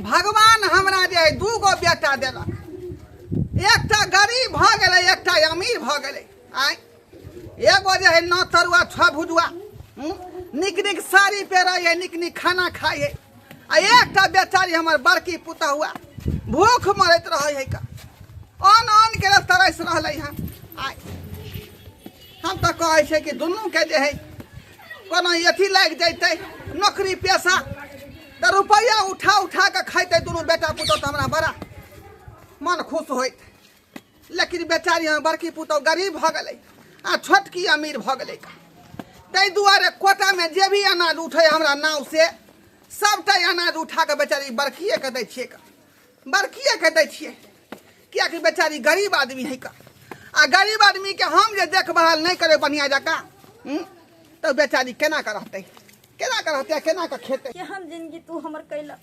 भगवान हमरा जे है दू गो बेटा देलक, एकटा गरीब भऽ गेलै, एकटा अमीर भऽ गेलै। आँय, एगो जे है 9 तरुआ 6 भुजुआ, नीक नीक साड़ी पहिरै है, नीक नीक खाना खाइ है, आ एकटा बेचारी हमर बड़की पुतहुआ भूख मरैत रहै है का, अन्न अन्न के लेल तरस रहलै हन। आँय, हम तऽ कहै छै कि दुनूके जे है कोनो अथी लागि जैतै नौकरी पेशा, तऽ रुपैआ उठा उठा कऽ खैतै दुनू बेटा पुतहु, तऽ हमरा बड़ा मन खुश होइत। लेकिन बेचारी हमर बड़की पुतहु गरीब भऽ गेलै आ छोटकी अमीर भऽ गेलै। ताहि दुआरे कोटामे जे भी अनाज उठै हमरा नाव से, सबटा अनाज उठा कऽ बेचारी बड़किएके दै छियै, बड़किएके दै छियै, कियाकि बेचारी गरीब आदमी है का, आ गरीब आदमीके हम जे देखभाल नहि करै बढ़िआँ जकाँ तऽ बेचारी केना कऽ रहतै, केना कऽ रहतै, केना कऽ खेतै। केहन जिंदगी तू हमर कैला।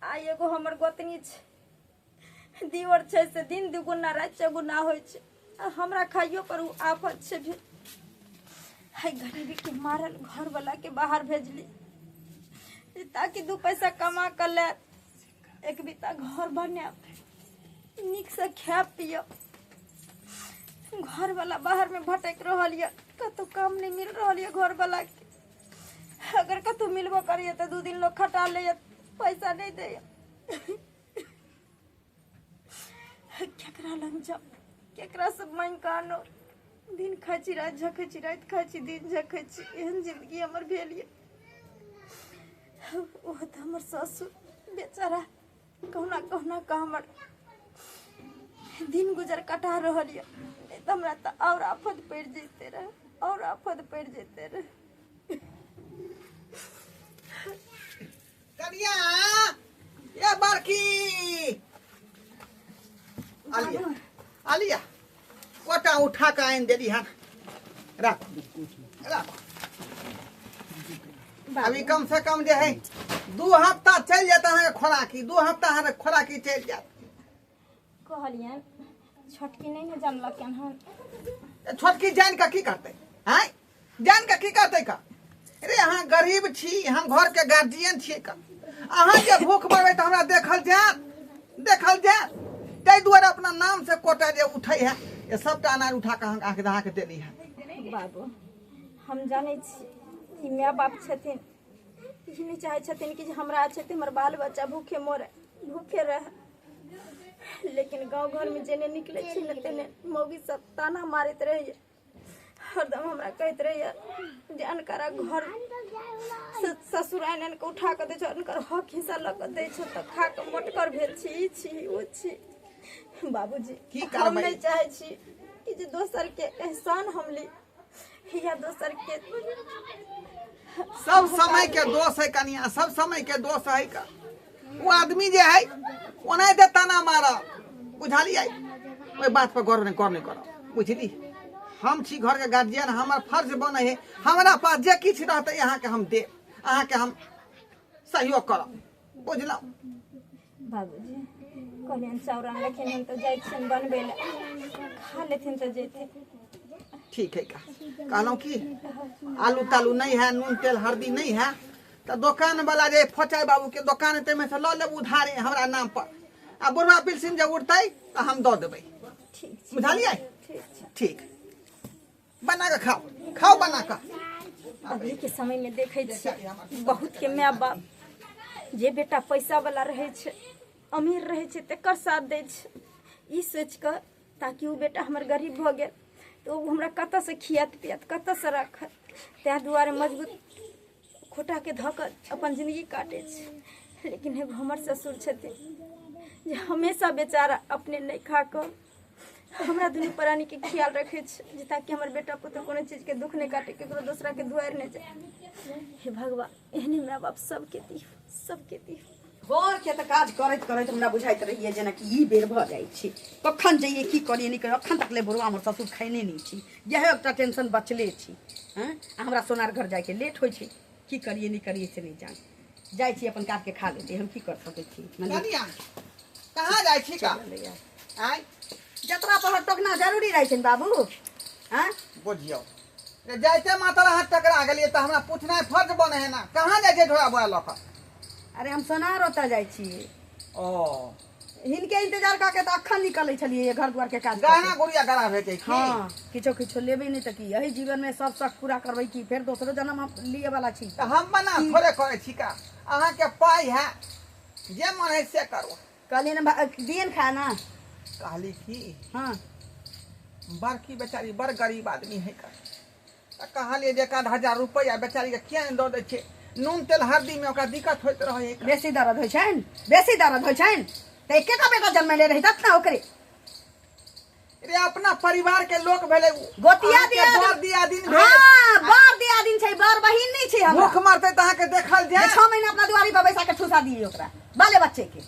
आ एगो हमर गोतनी छै, दिवर छै, से दिन दुगुना राति चौगुना होइ छै, आ हमरा खाइयो पर उ आफत छै भेल। है गरीबी के मारल घरवाला के बाहर भेजली ताकि 2 पैसा कमा कर ले, एक बीता घर बनायब, नीक से खायब पियब। घरवाला बाहर में भटक रहल यऽ, कतहु काम नहीं मिल रहल यऽ घरवाला के। अगर कतहु मिलबो करिए तऽ 2 दिन लोग खटा ले, पैसा नहीं दे। केकरा लग जाओ, केकरा से मांगि कऽ आनो? दिन खाइ छी राति झखै छी, राति खाइ छी दिन झखै छी, एहन जिंदगी हमर भेल यऽ। ओ तऽ हमर ससुर बेचारा कहुना कहुना कऽ हमर दिन गुजर कटा रहल यऽ, नहि तऽ हमरा तऽ आओर आफत पड़ि जैते रहए, आओर आफत पड़ि जैते रहए। कनिया ये बड़की आलिया, आलिया कोटा उठा के आनि देली हन, राख राख। अभी कम से कम जे है 2 हफ्ता चलि जायत अहाँके खोराकी, 2 हफ्ता अहाँके खोराकी चलि जायत। कहलियनि छोटकी नहि ने जानलक हन। छोटकी जानि कऽ की करतै? आँय, जान के की करतै का? अरे अहाँ गरीब छी, हम घर के गार्जियन छियै का, अहाँ जे भूख मरबै तऽ हमरा देखल जायत, देखल जायत। ताहि दुआरे अपना नाम से कोटा जे उठै है, ये सबटा अनाज उठा कऽ अहाँके अहाँके देली है। बाबू, हम जानै छी ई माय बाप छथिन, ई नहि चाहै छथिन कि जे हमरा छथिन हमर बाल बच्चा भूखे मरे, भूखे रहे। लेकिन गाँव घरमे जेने निकलै छी ने तेने मौगी सब ताना मारैत रहैए, हरदम हमरा कहैत रहैए जे अनकरा घर ससुर आनि आनि कऽ उठा कऽ दै छौ, अनकर हक हिस्सा लऽ कऽ दै छौ, तऽ खा कऽ मोटकर भेल छी, ई छी ओ छी। बाबूजी, की हम करबै? नहि चाहै छी कि जे दोसरके एहसान हम ली या दोसरके। सब समय के दोष है कनिया, सब समय के दोष है का। ओ आदमी जे है ओनाहिते ताना मारल, बुझलियै? ओहि बात पर गौर नहि, गौर नहि करब, बुझली? हम छी घर के गार्जियन, हमर फर्ज बनै है, हमरा पास जे किछु रहतै अहाँके हम देब, अहाँके हम सहयोग करब, बुझलहुँ? बाबूजी, कहलियनि चाउर आनलखिन हन तऽ जाइ छियनि बनबै लए, खा लेथिन तऽ जैथिन। ठीक है का। कहलहुँ कि आलू तालू नहीं है, नून तेल हल्दी नहीं है, तऽ दोकान वाला जे फोचाइ बाबू के दोकान है ताहिमे से लऽ लेब उधारे हमरा नाम पर, आ बुढ़वा पिलसिन जे उठतै तऽ हम दऽ देबै। ठीक छै। बुझलियै? ठीक छै। ठीक, बना कऽ खाओ, खाओ बना कऽ। अभी के समय में देखै छियै बहुत के माय बाप जे बेटा पैसा वाला रहै छै, अमीर रहै छै, तकर साथ दै छै, ई सोचि कऽ ताकि ओ बेटा हमर गरीब भऽ गेल तऽ ओ हमरा कतऽसँ खियात पियात, कतऽसँ राखत। ताहि दुआरे मजबूत खोटाके धऽ कऽ अपन जिंदगी काटै छै। लेकिन एगो हमर ससुर छथिन जे हमेशा बेचारा अपने नहि खा कऽ हमरा दुनू प्राणीके ख्याल रखै छै, जे ताकि हमर बेटा पुतहु कोनो चीजके दुःख नहि काटे, ककरो दोसराके दुआरि नहि जाय। हे भगवान, एहने माय बाप सबके दियौ, सबके दियौ। घरके तऽ काज करैत करैत हमरा बुझाइत रहैए जेनाकि ई बेर भऽ जाइ छै, कखन जइए, की करिए, नहि करिए। अखन तक ले बुढ़वा हमर ससुर खैने नहि छी, इएह एकटा टेंशन बचले छी। हँ, आ हमरा सोनार घर जाइके लेट होइ छै, की करिए नहि करिए से नहि जान। जाइ छी अपन काटके खा लेतै, हम की कर सकै छी? कनिया, कहाँ जाइ छी का? आँय? जतरा पर टोकना जरूरी रहै छै ने बाबू। आँय? बुझियौ जे जाइते मात्र अहाँ टकरा गेलियै तऽ हमरा पूछनाइ फर्ज बनै है ने, कहाँ जाइ छै झोरा बोरा लऽ कऽ? अरे हम सोनार ओतऽ जाइ छियै। ओ हिनके इंतजार कऽ के तऽ अखन निकलै छलियै घर दुआर के काज कऽ के। गहना गुड़िया गराबे के की? हँ, किछो किछो लेबै नहि तऽ की एहि जीवन में सब शख पूरा करबै की फेर दोसरो जन्म हम लिए वाला छी। तऽ हम मना थोड़े करै छी का, अहाँके पाइ है, जे मन है से करू। कहलियै ने दियन खाना। कहली की? हँ। बड़की बेचारी बड़ गरीब आदमी है का, तऽ कहलियै जे 1000 रुपैआ बेचारीके किया नहि दऽ दै छियै, नून तेल हरदीमे ओकरा दिक्कत होइत रहै है। बेसी दर्द होइ छनि, बेसी दर्द होइ छनि तऽ एकेटा बेटा जन्मेले रहितत ने ओकरे। रे अपना परिवार के लोक भेलै उ। गोतिया अहाँके दियादिन। बर दियादिन भेल। हाँ, बर दियादिन छै, बर बहिन नहि छै हमरा। भूख मरतै तऽ अहाँके देखल जाय। जे 6 महीना अपना दुआरी पर बैसा के ठुसा दियै ओकरा बाले बच्चे के।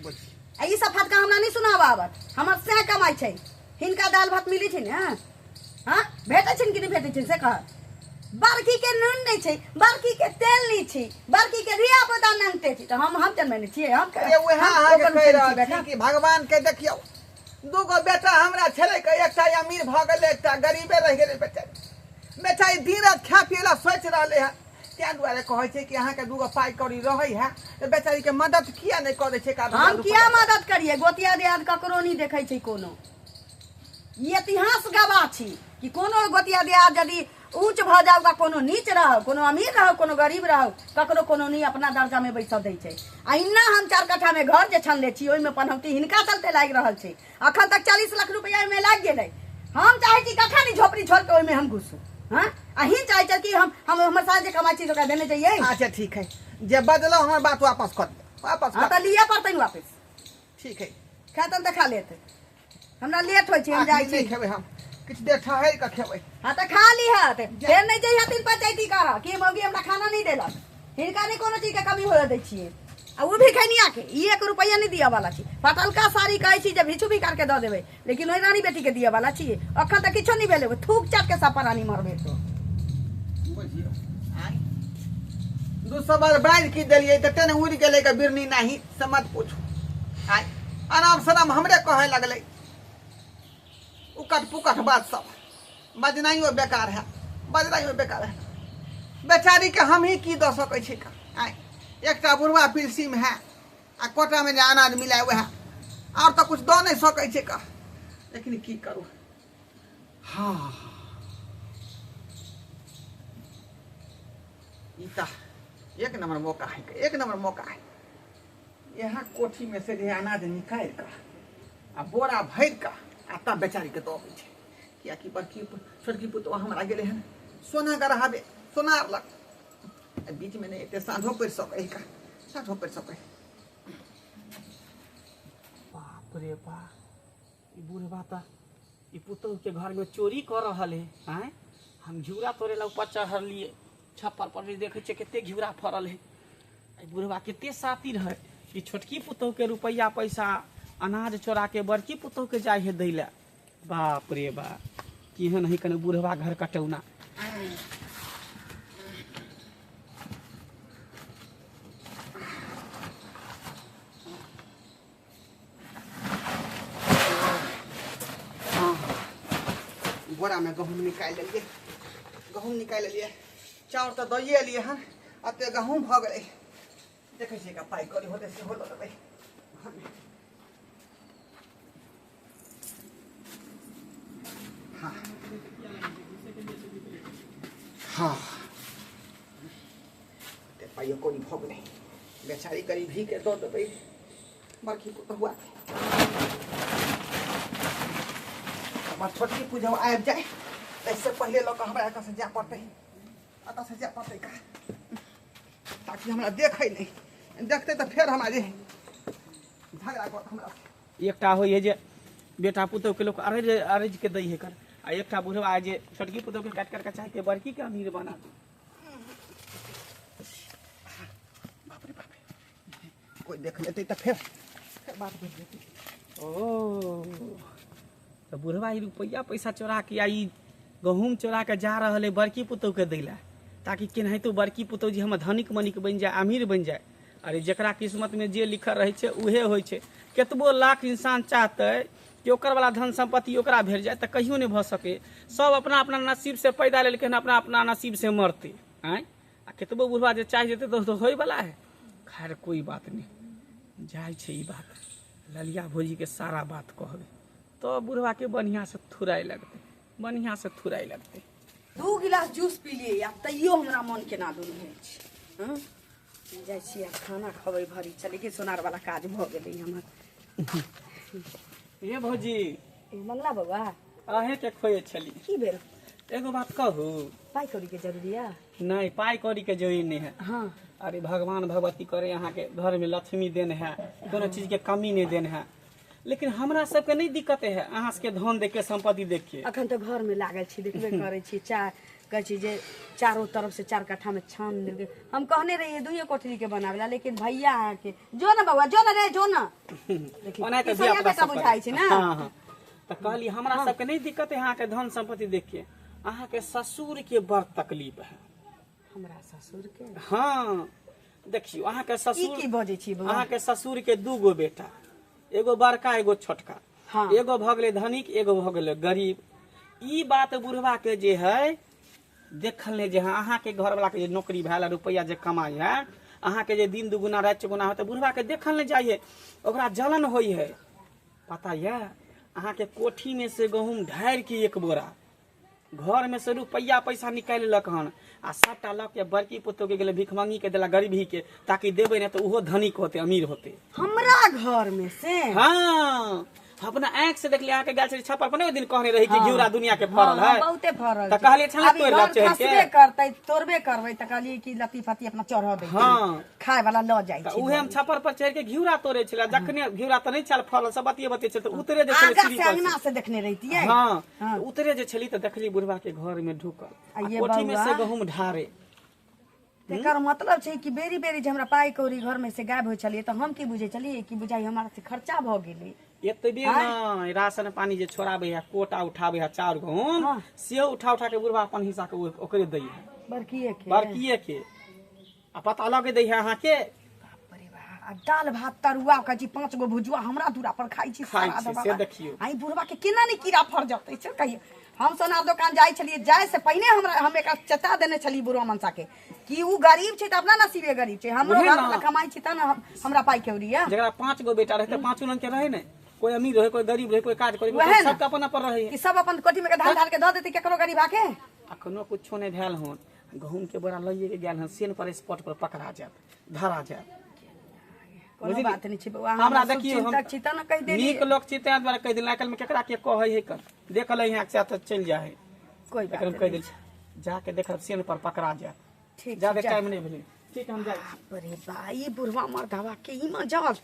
बुझी। आ ई सब फटका हमरा नहि सुनाबऽ आबत, हमर सएह कमाइ छै। हिनका दालि भात मिलै छै ने? हाँ, भेटै छै कि नहि भेटै छै से कह। बड़की के नून नहि छै, बड़की के तेल नहि छै, बड़की के धिया पुता नंगटे छै, तऽ हम जनमेने छियै? हम अरे वएह हम अहाँके ओकर कहि उठेने रहल छी बेटा। छी कि भगवान के देखियौ, दूगो बेटा हमरा छलै के, एकटा अमीर भऽ गेलै, एकटा गरीबे रहि गेलै। बेचारी बेचारी दिन राति खाय पियै लए सोचि रहलै हँ। ताहि दुआरे कहै छै कि अहाँके दूगो पाइ कौड़ी रहै है तऽ बेचारीके मदद किया नहि कऽ दै छै? 1000 हम रुपैआ। किया मदद करियै? गोतिया दियाद ककरो नहि देखै छै कोनो। ई इतिहास गवाह छी कि कोनो गोतिया दियाद यदि ऊँच भऽ जाउ का कोनो नीच रहौ, कोनो अमीर रहौ, कोनो गरीब रहौ, ककरो कोनो नहि अपना दर्जामे बैसऽ दै छै। आ इन्ना हम 4 कट्ठामे घर जे छनले छी ओहिमे पनौती हिनका चलते लागि रहल छै। अखन तक 40 लाख रुपैआ ओहिमे लागि गेलै। हम चाहै छी कखन ई झोपड़ी छोड़ि कऽ ओहिमे हम घुसू। हँ, अहीं चाहै छी कि हम हमर सास जे कमाइ छी से ओकरा देने जइयै? अच्छा ठीक है, जे बदलौ हमर बात वापस कऽ दिअ, वापस हँ कऽ। तऽ लिअ पड़तै ने वापस। ठीक है। खेतन तऽ खा लेत, हमरा लेट होइ छै, हम जाइ अखनी नहि छी। खेबै हम, किछु देर ठहरि कऽ खेबै। हँ तऽ खा लिहत, फेर नहि जइहथिन पंचायती करऽ कि मौगी हमरा खाना नहि देलक। हिनका नहि कोनो चीजके कमी होए दै छियै। आ ओ भी खैनिया के ई 1 रुपैआ नहि दिअ वाला छी। पटलका साड़ी कहै छी जे भिचू भिखार के दऽ देबै, लेकिन ओहि रानी बेटीके दिअ वाला छियै। अखन तऽ किछो नहि भेलै, थूक चाट के सब प्राणी मरबै तो। बुझियौ, आँय 200 बार बाजि की देलियै तऽ तेने उड़ि गेलै के बिरनी नाही से मत पूछू। आँय आराम सराम हमरे कहै लगलै, उकट पुकट बात सब बजनाइयो बेकार है, बजनाइयो बेकार है। बेचारी के हम ही की दऽ सकै छी का? आँय एकटा बुढ़वा पिलसीम है आ कोटामे जे अनाज मिलाय वएह, आओर तऽ कुछ दऽ नहि सकै छै का, लेकिन की करू। हाँ ई तऽ एक नंबर मौका है, एक नंबर मौका है। यहाँ कोठी में से जे अनाज निकालि कऽ आ बोरा भरि कऽ आ तब बेचारीके दऽ अबै छै, किएकि बड़की छोटकी पुतोह हमरा गेलै हन सोना गढ़ाबे सोनार लग, आ बीचमे नहि एते साँझो पड़ि सकै है का, साँझो पड़ि सकै है। बाप रे बाप, ई बुढ़बा तऽ ई पुतोहके घरमे चोरी कऽ रहल है। आँय, हम घिउरा तोड़े ला ऊपर चढ़लियै छप्पर पर, भी देखै छियै कते घिउरा फड़ल है। एहि बुढ़बा कते सातिर है, ई छोटकी पुतोहके रुपैआ पैसा अनाज चोरा के बड़की पुतोहके जाइ है दै लए। बाप रे बाप, केहन है कने बुढ़बा घर कटौना। बोरामे गहूँम निकालि लेलियै, गहूँम निकालि लेलियै, चाउर तऽ दइए एलियै हन, एते गहूँम भऽ गेलै। देखै छियै का पाइ कौड़ी होतै सेहो लऽ लेबै घरमे। हाँ हाँ, एते पाइयो कौड़ी भऽ गेलै, बेचारी गरीबीके दऽ देबै बड़की पुतहुआ के। हमर छोटकी पुतहु आबि जाय ताहिसँ पहिले लऽ कऽ हमरा एतऽसँ जाय पड़तै, एतऽसँ जाय पड़तै का, ताकि हमरा देखै नहि, देखतै तऽ फेर हमरा जे झगड़ा करत हमरा। एकटा होइ है जे बेटा पुतोहके लोक अरज अरज के दै है कर, आ एकटा बुढ़वा है जे छोटकी पुतोहके काटि करके चाहे के बड़की के अमीर बना दे। बाप रे बाप रे, कोई देख लेतै तऽ फेर फेर बात बढ़ि जेतै। ओ तऽ बुढ़वा ई रुपैआ पैसा चोरा के आ ई गहूँम चोरा के जा रहल है बड़की पुतोहके दै लए, ताकि केनाहितो बड़की पुतोह जे हमर धनिक मनिक बनि जाय, अमीर बनि जाय। अरे जकरा किस्मतमे जे लिखल रहै छै उहे होइ छै। कतबो लाख इंसान चाहतै कि ओकर वाला धन सम्पत्ति ओकरा भेट जाय तऽ कहियो नहि भऽ सकै। सब अपना अपना नसीब से पैदा लेलकै हन, अपना अपना नसीब से मरतै। आँय, आ कतबो बुढ़वा जे चाहि जेतै तऽ होइवला है। खैर कोई बात नहीं, जाइ छै ई बात ललिया भौजी के सारा बात कहबै तो बुढ़वा के बढ़िया से थुराइ लगतै, बढ़िया से थुराइ लगतै। 2 गिलास जूस पी लिए आ तैयो हमरा मन केना दूर भेल छै। हँ, जाइ छी आब खाना खबै भरी चली कि सोनार वाला काज भऽ गेलै हमर। ए भौजी। ए मंगला बौआ, अहें के खोए छली। की भेल? एगो बात कहू? पाइ कौड़ी के जरूरी है? नहीं, पाइ कौड़ी के जरूरी नहीं है। हाँ। अरे भगवान भगवती करे अहाँ के घर में लक्ष्मी देन है, कोनो चीज के कमी नहीं देन है, लेकिन हमरा सबके नहीं दिक्कत है अहाँ सबके धन देख के, संपत्ति देख के। अखन तो घर में लागल छी, देखबे करै छी। चार कहै छी जे चारों तरफ से 4 कट्ठा में छान देलकै। हम कहने रहिए 2 कोठरी के बनावेला, लेकिन भैया अहाँ के जो ना बौआ, जो ना रे, जो ना। देखी, ओना तऽ ई सैया धिया पुता बेटा सब बुझाइ छै ना। हाँ, हाँ। तऽ कहली हमरा सबके नहीं दिक्कत है अहाँ के धन संपत्ति देख के, अहाँ के ससुर के बड़ तकलीफ है। हमरा ससुर के? हाँ, देखियो अहाँ के ससुर ई की बजै छी बौआ? अहाँ के ससुर के 2 गो बेटा, एगो बड़का एगो छोटका। हाँ। एगो भऽ गेलै धनिक, एगो भऽ गेलै गरीब। ई बात बुढ़वा के जे है देखल नहीं जे हाँ अहाँ के घर वाला के जे नौकरी भेल रुपया जे कमाई है, अहाँ के जे दिन दुगुना राति चौगुना होते, बुढ़वा के देखल नहीं जाइए, ओकरा जलन होई है। पता ये अहाँ के कोठी में से गहूम ढारि के 1 बोरा घर में से रुपया पैसा निकालि लेलक हन आ सबटा लऽ के बड़की पुतोह के गेलै भिखमंगी के देला, गरीबी के, ताकि देबै ने तऽ ओहो धनिक होते, अमीर होते। हमरा घर में से? हाँ, अपना आँख से देखलियै, अहाँके गाछ छप्पर पर नहि ओहि दिन कहने रही कि घिउरा दुनिया के फड़ल हाँ, है। बहुते फड़ल तऽ छै। कहलियै छलै अभी तोड़ि ला घर चढ़ि के। खसबे करतै, तोड़बे करबै, तऽ कहलियै कि लत्ती फत्ती अपना चढ़ऽ दै। हाँ। खाय वाला लऽ जाइ तऽ छै। उहे हम छप्पर पर चढ़ि के घिउरा तोड़ै छलै, जखने घिउरा तऽ नहि छल फड़ल, सब बतिये बतिये छल, तऽ उतरे जे छलै आगा सीढ़ी से पर से। अंगना से देखने रहितियै। हाँ, हाँ। तऽ उतरे जे छली तऽ देखली बुढ़वा के घर में ढुकल, आ ये आ कोठी में से बौआ। गहूम ढारे। तेकर मतलब छै कि बेरी बेरी जे हमरा पाइ कौड़ी घर में से गायब होइ छलियै तऽ हम की बुझै छलियै कि बुझाइ हमरा से खर्चा भऽ गेलै। एतबे नहि, राशन पानी जे छोड़ाबै है, कोटा उठाबै है चाउर गहूम, हाँ। सेहो उठा उठा के बुढ़वा अपन हिस्सा के ओकरे दै है। बड़किए के? बड़किए के। आ पता लगे दै है अहाँके। बाप रे बाप, आ दाल भात तरुआ कहै छी 5 गो भुजुआ हमरा दूरा पर खाइ छी, खाइ सारा छी, दबा से बा। देखियौ। आ ई बुढ़वा के केना नहि कीड़ा फड़ जतै छै कहियौ। हम सोनार दोकान जाइ छलियै, जाइ से पहिने हम एकरा चेता देने छलियै बुढ़वा मनसा के कि उ गरीब छै तऽ अपना नसीबे गरीब छै, हमरो उहे घर ना। वाला कमाइ छै तब ने हमरा पाइ कौड़ी यऽ। जकरा 5 गो बेटा रहै तऽ 5 रंग के रहै ने, कोई अमीर रहै, कोई गरीब रहै, कोई काज करै, उहे ना। सबके अपन अपन रहै। कि सब अपन कोठी में के धान धान के दऽ देतै केकरो गरीबा के। अखनो कुछो नहि भेल हन, गहूम के बोरा लइए के गेल हन, सेन पर स्पॉट पर पकड़ा जायत, धरा जायत। कोनो बुझलियै? बात नहि छै बौआ, हमरा हमरा देखियौ, हम चिंतक छी तऽ ने कहि देलियै। नीक लोक छी ताहि दुआरे कहि देलियै, आइकाल्हि में केकरा के कहै है कर, देख लै यहाँ से तऽ चलि जाइ है। कोई बात एकरा कहि नहि। दै छी, जाके देखब सेन पर पकड़ा जायत। ठीक छै, जादे जा। टाइम नहि भेलै। ठीक, हम जाइ छी। बाप रे बा, ई बुढ़वा मर्दवा के ई मजाल।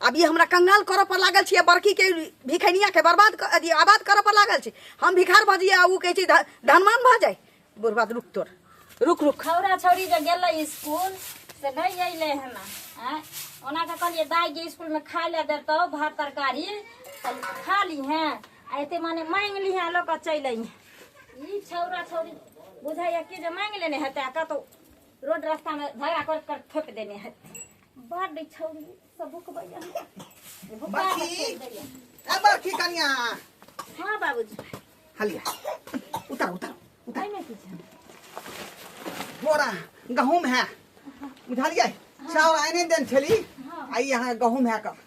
अब ई हमरा कंगाल करऽ पर लागल छी, बड़की के भिखनिया के बर्बाद अथी आबाद करऽ पर लागल छी। हम भिखार भऽ जइयै आ उ कहै छै धनवान भऽ जाय। बुढ़वा रुक तोर, रुक रुक। छौड़ा छौड़ी जे गेलै स्कूल से नहि अयलै हन। आँय, ओना के कहलियै दाइ के स्कूल में खाय लए देतौ भात तरकारी तऽ खा लीहें, आ एते माने मांगि लीहें लऽ कऽ चलि अइहें। ई छौड़ा छौड़ी बुझाइया कि जे मांगि लेने हेतै आ कतौ रोड रास्ता में झगड़ा करैत करैत थोपि देने हेतै। बड्ड छौड़ी सब भुकबैया। भुका कऽ बड़की। छोड़ि दैया। ए बड़की कनिया। हाँ बाबूजी। हलिया, उतार उतार उतार। एहिमे की छै? बोरा गहूम है, बुझलियै? चाउर आने देन छली, आ ई अहाँ गहूम है कऽ।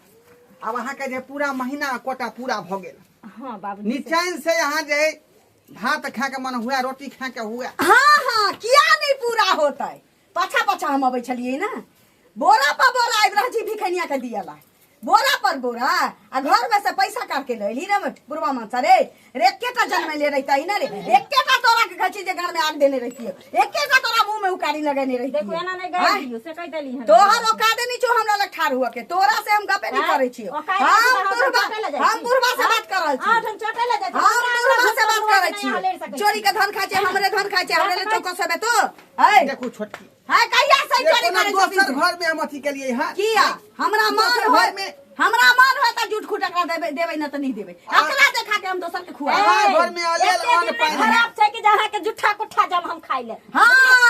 आब अहाँके जे पूरा महीना कोटा पूरा भऽ गेल। हाँ बाबूजी। निचैन से अहाँ जे भात खा के मन हुए, रोटी खा के हुए। हाँ हाँ, किया नहीं पूरा होतै? पाछा पाछा हम अबै छलियै ने, बोरा पर बोरा आबि रहल छी भिखनिया के दियला, बोरा पर बोरा, आ घर में से पैसा काट के लैली रे बुढ़वा मनसा रे। रे एकेटा जनमैले रहितै ने रे, एकेटा तोरा के कहै छी जे घर में आग देने रहितियै, एकेटा तोरा मुंह में उकारी लगेने रहितियै। देखू एना नहि गारि दियौ, से कहि देली हन। तोहर औकादे नहि छौ हमरा लग ठाढ़ हुअ के, तोरा से हम गपे नहि आँय? करै छियौ। औकादे हम नहि छौ, बुढ़वा चोटे लऽ जाइ हम छी। बुढ़वा से बात कर रहल छी। आठ हम चोटे लऽ जाइ छी। हम हमरा बुढ़वा से आठ बात करै हम छियौ। नहि लड़ि सकै चोरी छी। के धन खाइ छै, हमरे धन खाइ छै, हमरे ले चौकस हेबै तो। है? देखू छोटकी। है, कहिया से ये चोरी कोनो करै दोसर छथिन? घर में हम अथी केलियै हँ। किया? हमरा मान दोसर होय घर में हमरा मान होय तऽ झूठ खूट एकरा देबै, देबै न तऽ नहि देबै। एकरा देखा के हम दोसर के खुआ। अहाँ घर में अलेल एते अन्न दिन नहि पानि खराब छै कि जे अहाँके जुट्ठा कुट्ठा जब हम खाइ ले। हाँ,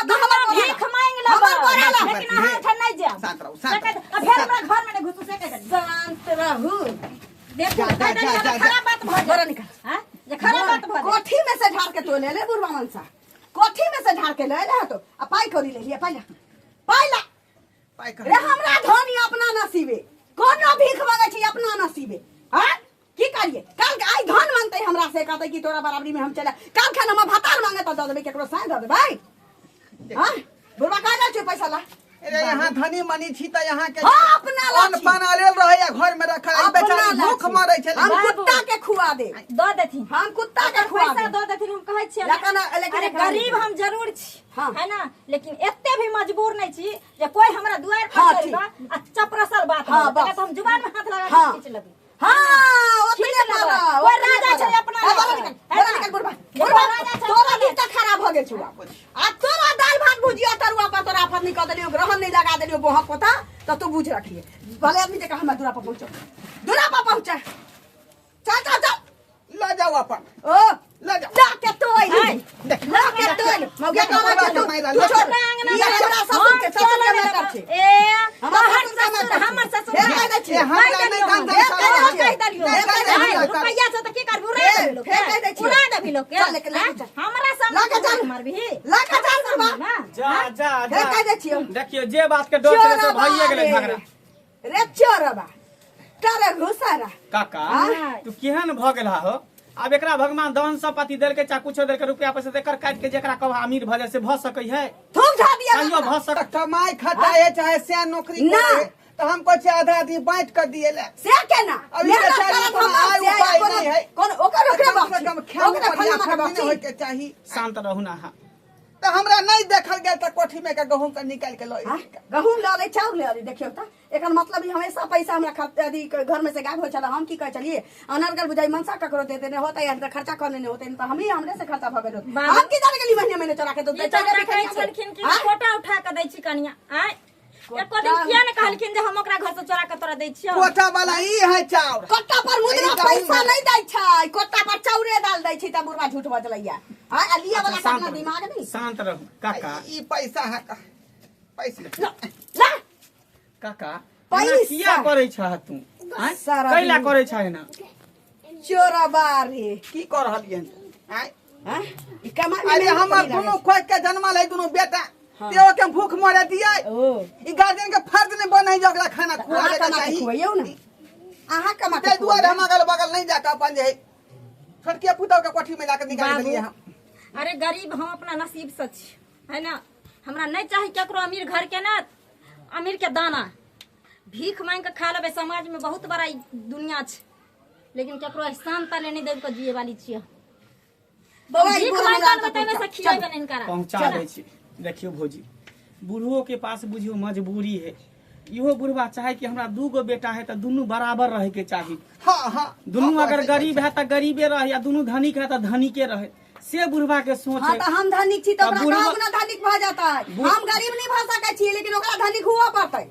तऽ हमर बोरा भीख मांगि लेब। हमर बोरा ला। लेकिन अहाँ एहिठाम नहि जायब। शांत रहू, शांत से रहू। कहि- आ फेर हमरा घर में नहि घुसू, से कहि देलियै। शांत रहू। देखू, जा, जा, कहि देलियै, जा, जा, खराब बात भऽ बोरा जायत। निकाल। हाँ? जे खराब बात भऽ जायत। कोठी में से झाड़ के तो ले ले बुढ़वा मनसा, कोठी में से झाड़ के ले ले तो आ पाई कौड़ी ले लिया, पाई ला, पाई ला। पाइ रे कहाँ हमरा धन ये अपना नसीबे कोनो भीख मांगे छी अपना नसीबे हाँ की करिए कल आई धन मांगते हमरा से कहते कि तोरा बराबरी में हम चले कल खान हम भतार मांगे तो दऽ देबै केकरो साइन दऽ देबै हाँ बुढ़वा कहाँ जाइ छै पैसा ला अरे यहाँ धनी मनी छी त यहाँ के हाँ, अपना ला अन्न छी। पान अलेल रहे या घर में रखल ई अपना बेचारी ला भूख छी। मरे छलै हम बाबू। कुत्ता के खुआ दे दऽ देथिन हम कुत्ता के अगर खुआ पैसा दे दऽ देथिन हम कहै छियै लेकिन- लेकिन अरे एकरा गरीब हम जरूर छी हाँ। है ना लेकिन एते भी मजबूर नहीं छी जे कोई हमरा दुआर पर हाँ, चलि ठीक। कऽ आ चपरसल बात हाँ, बोलत। बस। तऽ हम जुबान में हाथ लगा हाँ। के खींच लेबै हाँ ओतने ठीक पर लेबै। कोई राजा छै अपना ए, बाहर लए। निकल, है बाहर ना? निकल बुढ़बा देखो, बुढ़बा राजा छै तोरा अपना दिन तक खराब हो गेल छौ आ तोरा दालि भात भुजिया तरुआ पर तोरा आफत नहीं कऽ देलियौ ग्रहण नहीं लगा देलियौ बोहा पोता तऽ तू बुझ रखिए भले आदमी जकाँ हमरा दूरा पर पहुँचो दूरा पर पहुँचा चल चल चल ल जाओ अपन ओ ल जाओ ला के तो आइ। ला के तो मौगिया देखो, कहाँ छै तू मारि तू रहल छोड़ अपना अंगना ई में हमरा ससुर के हम ससुर के चलऽ मैटर छै ए हमर तोहर ससुर के ससुर मैटर हमर छै। ससुर हे कहि दै छियै। ए, हमरा कहि नहि देलियौ धन हम। धन हे कहि दै सब छियै। कहि देलियौ हे कहि दै आइ, छियै। रुपैआ से तऽ की करबी उड़ा फेर- देबही लोक फेर कहि दै के छियै। उड़ा देबही लोक के चल, लेके- लेके आँय? चल। हमरा सामने लऽ के चल। मारबही लऽ के चल बुढ़बा। ना जा जा हे जा कहि दै छियौ देखियो जे बात के डर छलै से भइए गेलै झगड़ा रे चोरबा तोरे घुसारा काका हाँ। तू केहन भऽ गेल हो आब एकरा भगवान धन संपत्ति देलकै चाहे कुछो देलकै रुपया पैसा एकर काटि के जेकरा कहब अमीर भऽ जाय से भऽ सकै है थूक झा दिया कहियो भऽ सक कमाई खटाए है चाहे से नौकरी ना। करे है, तो हम कहै छियै आधा आधी बांटि कऽ दिए ले से केना अभी मेहनत बेचारी करत कोनो हम आय से उपाय कोनो- नहीं है। कोनो ओकर ओकरे कम बाप से छी। कम खान ओकरे पर फलाना के या बाप नहीं छी। होय के चाही शांत रहू ना अहाँ तऽ हमरा नहीं देखल गेल तऽ कोठी में के गहूम के निकालि के लऽ हाँ? गहूम लऽ लै चाउर लऽ लै देखियौ तऽ एकर मतलब ई हमेशा पैसा हमरा अथी घर में से गायब होइ छलै हम की कहै छलियै अनर्गल बुझाइ मनसा ककरो दे देने होतै या तऽ खर्चा कऽ लेने होतै तऽ हमही हमरे से खर्चा भऽ गेल होतै। बाबू। हम की जाने गेली महीने महीने चोरा के दूध ई तऽ हमरा कहै छलखिन कि कोटा उठा कऽ दै छी कनिया आँय एको दिन किया ने कहलखिन जे हम ओकरा घर से चोरा कऽ तोरा दै छियौ कोठा वाला ई है चाउर कोटा पर मुद्रा ई गहूम पैसा है। नहीं दै छै कोटा पर चाउरे डाल दै छै तऽ बुढ़वा झूठ बजलैया आँय आ लिअ वाला के शांत अपना रहू। दिमाग नहीं शांत रहू काका ई पैसा है का पैसा ला ला काका पैसा। एना किया करै छह तू आँय? सारा कैला दिन। करै छह एना चोरबा रे की कर रहलियै आँय आँय ई कमाई में अरे मेहनत हमर करी दुनू लागै खोज के जन्मल है दुनू बेटा हाँ। ते के भूख मरे दियै छै। ओ ई गार्जियन के फर्ज नहीं बने जे ओकरा खाना अहाँ खुआबे के कमा के चाही खुआइयौ ने अहाँ कमा के ताहि दुआरे खुआइयौ। हम अगल बगल नहीं जाके अपन जे है छोटकिया पुतहु के कोठी में जाके निकाल बाबू, देलियै हम अरे गरीब हम अपना नसीब से छी है ना हमरा नहीं चाही केकरो अमीर घर के ना अमीर के दाना भीख मांग के खा लेबै समाज में बहुत बड़ा ई दुनिया छै लेकिन केकरो एहसान तले नहीं देब के जिए वाली छियै बौआ, ई भीख बुढ़ा मांग हमरा के बताबै से चल। खिएबै नहीं हिनकरा पहुंचा दै छी देखियौ भौजी बूढ़ो के पास बुझियौ मजबूरी है इहो बुढ़वा चाहे कि हमरा दू गो बेटा है तऽ दुनू बराबर रहे के चाही हाँ हाँ दुनू अगर गरीब है तऽ गरीबे रहे या दुनू धनिक है तऽ धनिके रहे से बुढ़वा के सोच हाँ है तऽ हम धनिक छी तऽ तऽ ओकरा बुढ़वा- कहाँ गुना धनिक भऽ जेतै हम गरीब नहि भऽ सकै छियै लेकिन ओकरा धनिक हुअ पड़तै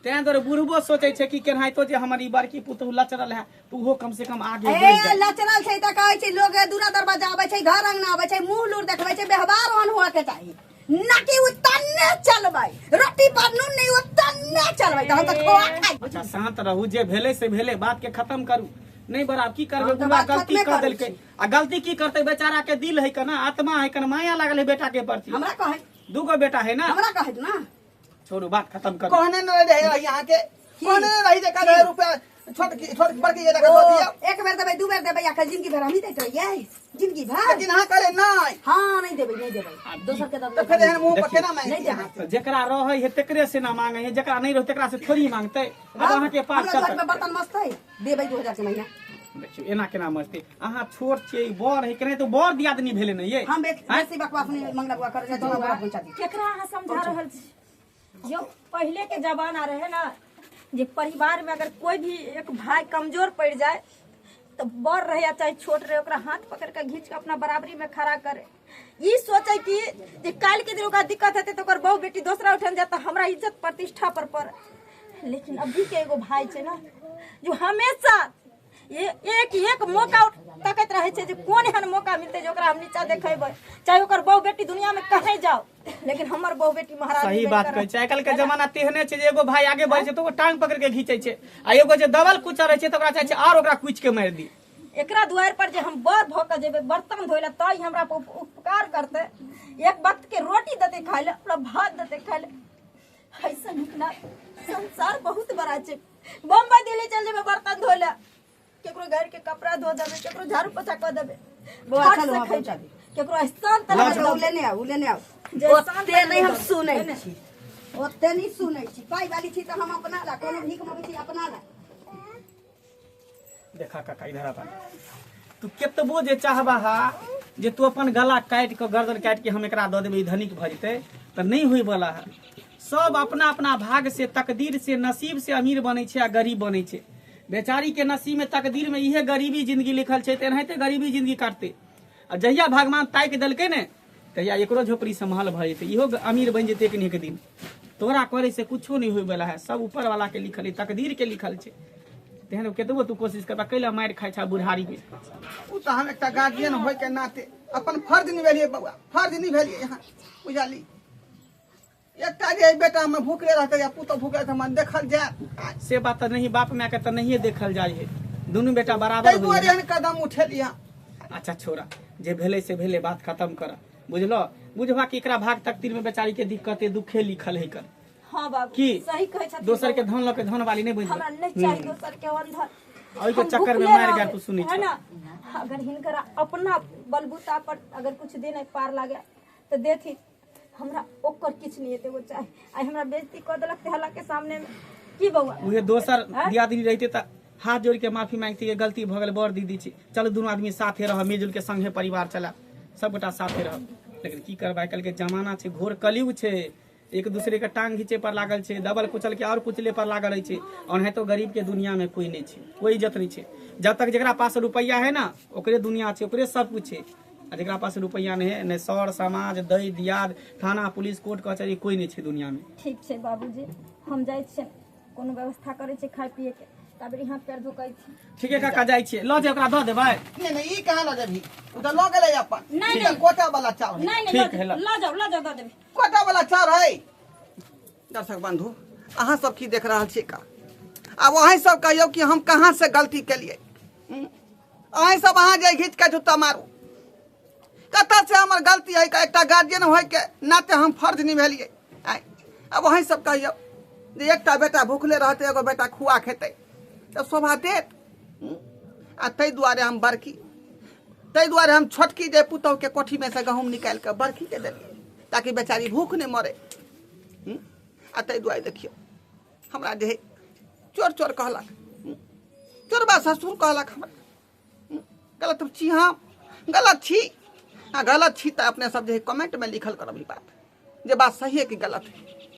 तें दुआरे बुढ़बो सोचै छै कि केनाहितो जे हमर ई बड़की पुतहु लचरल है तऽ ओहो कम से कम आगे ए बढ़ि जाए लचरल छै तऽ कहै छै लोग दूरा दरवाजा आबै छै घर अंगना आबै छै मुंह लूर देखबै छै व्यवहार ओहन हुअ के चाही न कि ओ तन्ने चलबै रोटी पर नून नहीं ओ तन्ने चलबै तहन तऽ खोआ खाइ अच्छा शांत रहू जे भेलै से भेलै बात के खत्म करू नहीं बराबर की करबै हम तऽ बुढ़वा बात गलती खत्मे कर करै देलकै छी। आ गलती की करतै बेचारा के दिल है केना आत्मा है केना माया लागल है बेटा के प्रति हमरा कहै दूगो बेटा है ना हमरा कहै ना छोड़ू बात खत्म करू कहने न रहे यहाँ के कहने न रही जे कहे रुपया छोट की छोट बड़की जे दऽ दियौ एक बेर देबै दू बेर देबै या जिंदगी भर हमही दैत रहियै जिंदगी भर लेकिन अहाँ कहले नहीं हाँ नहीं देबै नहीं देबै दोसर के तऽ दऽ फेर एहन मुंह पर देखियौ, केना मांगि नहीं अहाँ तऽ जेकरा रहै है तेकरे से ना मांगे है जेकरा नहीं रहे तेकरा से थोड़ी मांगते अब अहाँ के पास हमरा घर में बर्तन मस्त है देबै 2000 के महीना देखियौ एना केना मजतै अहाँ छोट छियै बड़ है केनाहितो बड़ दियादनी भेलै ने ये हम बेसी बकवास नहीं मंगला बुआ करे जाय हमरा पहुंचा दी केकरा अहाँ समझा रहल छी जो पहले के जमाना रहे ना जे परिवार में अगर कोई भी एक भाई कमजोर पड़ जाए तो बड़ रहे या चाहे छोट रहे ओकरा हाथ पकड़ के घींच के अपना बराबरी में खड़ा करे ई सोचे कि जे काल्हि के दिन ओकरा दिक्कत हेतै तऽ ओकर बहु बेटी दोसरा उठन जाए तऽ हमरा इज्जत प्रतिष्ठा पर पड़े लेकिन अभी के एगो भाई छै ना जो हमेशा एक एक मौका तकैत रहै छै जे कोन एहन मौका मिलतै जे ओकरा हम नीचा देखेबै चाहे ओकर बहु बेटी दुनिया में कहीं जाओ लेकिन हमर बहु बेटी महारानी सही बनि बात कऽ कहै छै आइ काल्हि के जमाना तेहने छै जे एगो भाई आगे बढ़ै छै तऽ ओ टांग पकड़ के घीचै छै आ एगो जे दबल कुचल रहै छै तऽ ओकरा चाहै छै आओर ओकरा कुचि के मारि दी एकरा दुआरि पर जे हम बड़ भऽ कऽ जेबै बर्तन धोइ लए तऽ ई हमरा पर उपकार करतै एक वक्त के रोटी देतै खाइ लए ओकरा भात देतै खाइ लए ऐसा निकला संसार बहुत बड़ा छै। बम्बई दिल्ली चल जेबै बर्तन धोय लए, केकरो घर के कपड़ा धो देबै, केकरो झाड़ू पोछा कऽ देबै। बौआ, फट चलू, से वहाँ खैबै। पहुँचा दे। केकरो एहसान तऽ लऽ नहि चलू, देबै। लेने आउ, लेने आउ। जे एहसान ओते तऽ नहि हम देबै। सुनै है ने? छी, ओते नहि सुनै छी। पाइ वाली छी तऽ हम अपना ला कोनो भीख मंगै छी अपना ला। देखा काका, इधर आबा। तू केतबो जे चाहबा हा जे तू अपन गला काटि कऽ, गर्दन काटि के हम एकरा दऽ देबै, ई धनिक भऽ जेतै, तऽ नहि होय वाला है। सब अपना अपना भाग से, तकदीर से, नसीब से अमीर बनै छै आ गरीब बनै छै। बेचारी के नसीब में, तकदीर में इहे गरीबी जिंदगी लिखल छै, तऽ एनाहिते गरीबी जिंदगी काटतै। आ जहिया भगवान ताकि देलकै ने, तहिया एकरो झोपड़ी से महल भऽ जेतै, इहो अमीर बनि जेतै एक ने एक दिन। तोरा करे से कुछो नहीं होय वाला है। सब ऊपर वाला के लिखल है, तकदीर के लिखल छै। तेहन केतबो तू कोशिश करबा, कैला मारि खाइ छा बुढ़ारी में? ओ तऽ हम एकटा गार्जियन होय के नाते अपन फर्ज निभेलियै बौआ, फर्ज निभेलियै। यहाँ बुझली, एकटा जे बेटा में भूखले रहते या पुतोह भूखले रहते, मन देखल जाय? से बात तऽ नहीं, बाप माय के तऽ नहिए देखल जाइ है, दुनू बेटा बराबर ताहि होइ दुआरे है। एहन कदम उठेलियै। अच्छा छोड़ा, जे भेलै से भेलै, बात खत्म कर। बुझलो, बुझबा कि एकरा भाग तकदीर में बेचारी के दिक्कते दुखे लिखल है कर। हाँ बाबू। की? सही कहै छथिन। दोसर के धन लऽ के धन वाली नहीं बनि। हमरा नहीं चाहिए दोसर के धन। ओहि के हम चक्कर में भुखले मारि रहबै, गेल, तू सुनै है छह। ना? अगर हिनकर अपना बलबूता पर अगर कुछ देने पार लागे तऽ देथिन, हमरा ओकर किछु नहीं एते चाही। आइ हमरा बेइज्जती कऽ देलक हल्ला के सामने में। की बौआ? उहे दोसर आँय? दियादनी रहते तऽ हाथ जोड़ के माफी मांगती के गलती भऽ गेल, बड़ दीदी छी, चलू दुनू आदमी साथे रह, मिलजुल के संगे परिवार चला, सबगोटा साथे रह। लेकिन की करबै, आइ काल्हि के जमाना छै, घोर कलयुग छै। एक दूसरे के टांग घींचे पर लागल छै, दबल कुचल के और कुचले पर लागल रहै छै। ओनाहितो गरीब के दुनिया में कोई नहीं छै, कोई इज्जत नहीं छै। जब तक जकरा पास रुपैया है ना, ओकरे दुनिया छै, ओकरे सब कुछ छै। आ जकरा पास रुपैया नहीं है, नहि सर समाज, दै दियाद, थाना पुलिस, कोर्ट कचहरी, कोई नहीं छै दुनिया में। ठीक छै बाबूजी, हम जाइ छियै, कोनो व्यवस्था करै छियै खाय पिए के, तब यहाँ पैर धोकै छी। ठीक है काका, जाइ छियै, लऽ जाउ, ओकरा दऽ देबै। नहीं नहीं, ई कहाँ लऽ जेबही? ओ तऽ लऽ गेलै अपन। नहीं, ई तऽ नहीं। कोटा वाला चाउर है। नहीं नहीं। ठीक है, लऽ लऽ। लऽ जाउ, लऽ जाउ, दऽ देबै। कोटा वाला चाउर है। दर्शक बंधु, अहाँ सब की देख रहल छी का? आब अहीं सब कहियौ कि हम कहाँ से गलती केलियै। अहीं सब अहाँ जे घीच के जूता मारू, कतऽ से हमर गलती है? एकटा गार्जियन होय के नाते हम फर्ज निभेलियै। आँय, आब अहीं सब कहियौ जे एकटा बेटा भूखले रहतै, एगो बेटा खुआ खेतै तऽ शोभा देत? आ ताहि दुआरे हम बड़की, ताहि दुआरे हम छोटकी जे पुतहुके कोठीमे से गहूँम निकालि कऽ बड़कीके देलियै, ताकि बेचारी भूख नहि मरे। आ ताहि दुआरे देखियौ, हमरा जे है चोर चोर कहलक, चोरबा ससुर कहलक हमरा। गलत छी हम, गलत छी। आ गलत छी तऽ अपने सब जे है कमेंटमे लिखल करब ई बात, जे बात सही है कि गलत है।